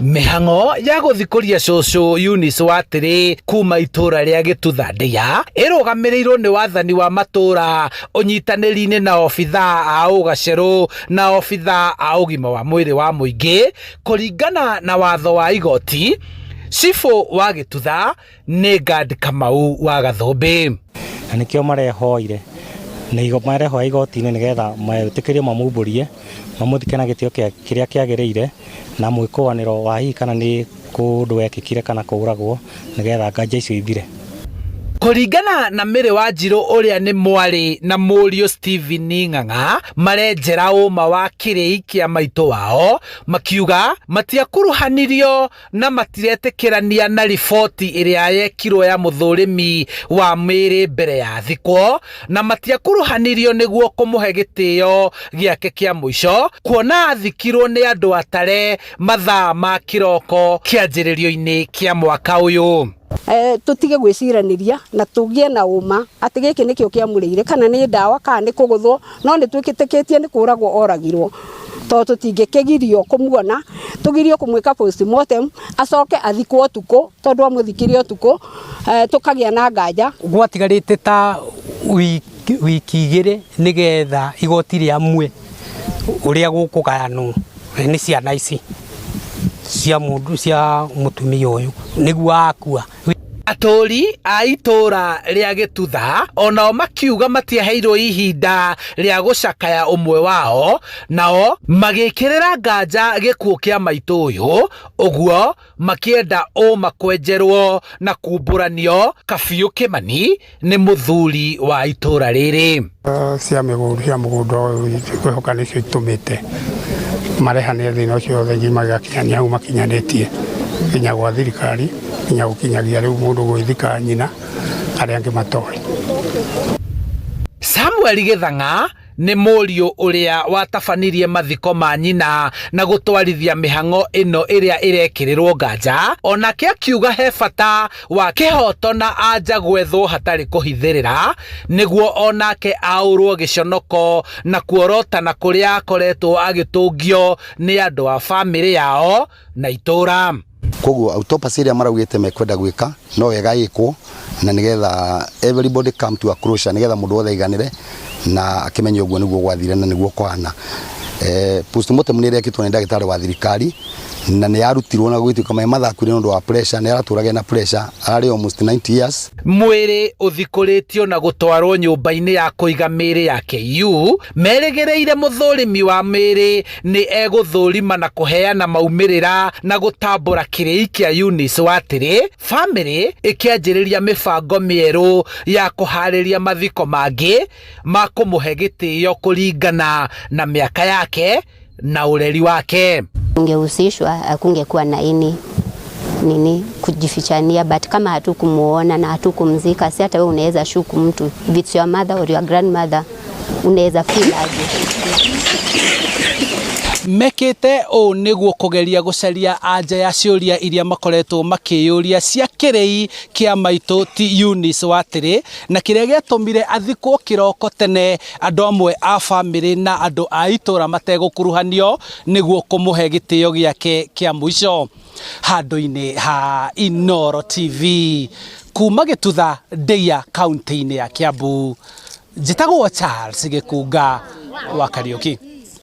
Mĩhang'o ya gũthikũria cũcũ Eunice Watĩrĩ kuma itũra rĩa Gĩtutha Ndĩa ĩrũgamĩrĩirwo nĩ wathani wa matũra ũnyitanĩri-inĩ na obithaa a ũgacerũ na obithaa a ũgima wa mwĩrĩ wa mũingĩ kũringana na watho wa igoti. Cibũ wa Gĩtutha nĩ Gad Kamau wa Gathũmbĩ. Na nĩkĩo marehoire na marehoya igoti-inĩ nĩgetha metĩkĩrio mamumbũrie, mamũthike na gĩtĩo kĩrĩa kĩagĩrĩire, na mwĩkũanĩro wa hihi kana nĩ kũndũ wekĩkire kana kũragwo, nĩgetha nganja icio ithire. Kũringana na Mary Wanjirũ ũrĩa nĩ mwarĩ na mũriũ Stephen Ng'ang'a marenjera ũma wa kĩrĩi kĩa maitũ wao, makiuga matiakuruhanirio na matiretĩkĩrania na riboti ĩrĩa yekirwo ya mũthũrĩmi wa mĩĩrĩ mbere ya thikwo, na matiakuruhanirio nĩguo kũmũhe gĩtĩo gĩake kĩa mũico, kuona athikirwo nĩ andũ atare mathaa ma kĩroko kĩanjĩrĩrio-inĩ kĩa mwaka ũyũ. Tũtige gwĩciranĩria na tũgĩe na ũma atĩ gĩkĩ nĩkĩo kĩamũrĩire, kana nĩ ndawa kana nĩ kũgũthwo, no nĩ twĩtĩkĩtie nĩ kũragwo oragirwo, tondũ tũtingĩkĩgirio kũmuona, tũgirio kũmwĩka postmortem acoke athikwo ũtukũ, tondũ amũthikire ũtukũ, tũkagĩa na nganja. Gwatigarĩte ta wiki igĩrĩ nĩgetha igoti rĩamue ũrĩa gũkũgayanwo nĩ ciana ici cia mũndũ cia mũtumia ũyũ nĩguo akua. Atũri a itũra rĩa Gĩtutha onao makiuga matiaheirwo ihinda rĩa gũcakaya ũmwe wao, nao magĩkĩrĩra nganja gĩkuũ kĩa maitũ ũyũ, ũguo makĩenda ũma kwenjerwo na kumbũranio Kabiũ Kĩmani nĩ mũthuri wa itũra rĩrĩ. Cia mĩgũnda cia mũgũnda ũyũ kwĩhoka nĩcio itũmĩte marehane thĩna ũcio wothe nginya magakinyania hau makinyanĩtie, nginya gwa thirikari, nginya gũkinyagia rĩu mũndũ gwĩthika nyina arĩa angĩ matoĩ. Samuel Gĩthang'a nĩ mũriũ ũrĩa watabanirie mathiko ma nyina na gũtwarithia mĩhang'o ĩno ĩrĩa ĩrekĩrĩrwo nganja, onake akiuga he bata wa kĩhoto na anja gwethwo hatarĩ kũhithĩrĩra nĩguo onake aũrwo gĩconoko na kuorotana kũrĩa akoretwo agĩtũngio nĩ andũ a bamĩrĩ yao na itũra. Koguo autopsy ĩrĩa maraugĩte mekwenda gwĩka no wega ĩkwo, na nĩgetha everybody come to a closure, nĩgetha mũndũ wothe aiganĩre na akĩmenye ũguo nĩguo gwathire na nĩguo kũhana. Postmortem nĩ ĩrekĩtwo nĩ ndagĩtarĩ wa thirikari na nĩ yarutirwo na gũgĩtuĩka maĩ mathakuire nĩ ũndũ wa pressure, nĩ aratũraga na pressure, ararĩ almost 90 years. Mwĩrĩ ũthikũrĩtio na gũtwarwo nyũmba-inĩ ya kũiga mĩĩrĩ ya KU, merĩgĩrĩire mũthũrimi wa mĩĩrĩ nĩ egũthũrima na kũheana maumĩrĩra na gũtambũra kĩrĩi kĩa Eunice Watĩrĩ, bamĩrĩ ĩkĩanjĩrĩria mĩbango mĩerũ ya kũharĩria mathiko mangĩ ma kũmũhe gĩtĩo kũringana na mĩaka yake na ũreri wake. Ungehusishwa hakungekuwa na ini nini kujifichania, but kama hatukumuona na hatukumzika, si hata wewe unaweza shuku mtu, if it's your mother or your grandmother, unaweza feel aje? Mekĩte ũũ nĩguo kũgeria gũcaria anja ya ciũria iria makoretwo makĩyũria cia kĩrĩi kĩa maitũ ti Eunice Watĩrĩ, na kĩrĩa gĩatũmire athikwo kĩroko tene andũ amwe a bamĩrĩ na andũ a itũra mategũkuruhanio nĩguo kũmũhe gĩtĩo gĩake kĩa mũico. Handũ-inĩ ha Inooro TV kuma Gĩtutha Ndeiya kaunti-inĩ ya Kiambu, njĩtagwo Charles Gĩkunga wa Kariũki.